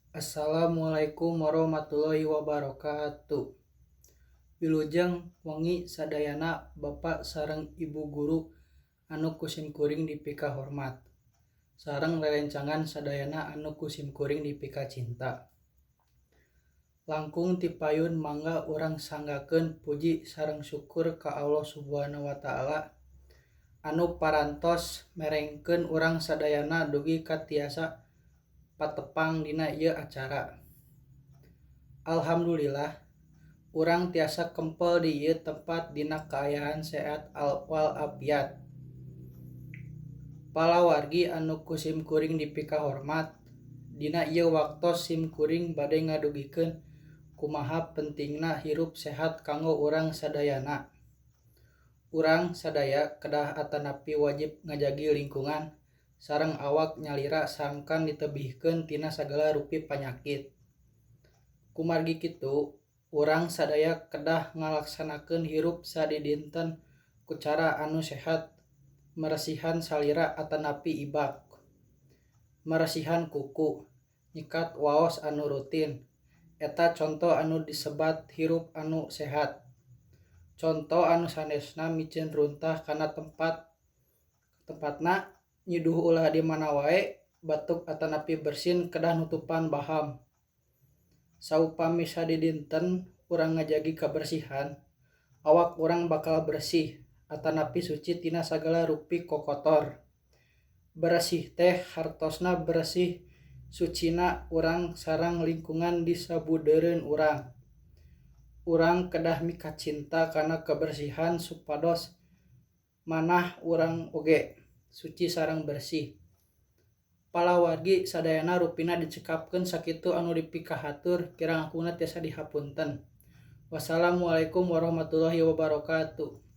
Assalamualaikum warahmatullahi wabarakatuh. Wilujeng wengi sadayana Bapak sareng Ibu guru anu ku simkuring dipikahormat. Sareng rerencangan sadayana anu ku simkuring dipikacinta. Langkung ti payun mangga urang sanggakeun puji sareng syukur ka Allah Subhanahu wa Ta'ala anu parantos merengkeun urang sadayana dugi ka tiasa patepang dina ieu acara. Alhamdulillah urang tiasa kempel di ieu tempat dina kaayaan sehat walafiat. Palawargi anu ku simkuring dipikahormat, dina ieu waktos simkuring bade ngadugikeun kumaha pentingna hirup sehat kanggo urang sadayana. Urang sadaya kedah atanapi wajib ngajagi lingkungan sareng awak nyalira sangkan ditebihkeun tina sagala rupi panyakit. Kumargi kitu, urang sadaya kedah ngalaksanakeun hirup sadidinten ku cara anu sehat, meresihan salira atanapi ibak, meresihan kuku, nyikat waos anu rutin, eta conto anu disebat hirup anu sehat. Conto anu sanesna miceun runtah kana tempatna, nyiduh ulah di mana wae, batuk atanapi bersin kedah nutupan baham. Saupami sadidinten urang ngajagi kabersihan, awak urang bakal bersih atanapi suci tina sagala rupi kokotor. Beresih teh hartosna beresih sucina urang sareng lingkungan di sabudeureun urang. Urang kedah mikacinta kana kebersihan supados manah urang oge suci sareng bersih. Palawargi sadayana rupina dicekapkeun sakitu anu dipikahatur, kirang langkungna tiasa dihapunten. Wassalamualaikum warahmatullahi wabarakatuh.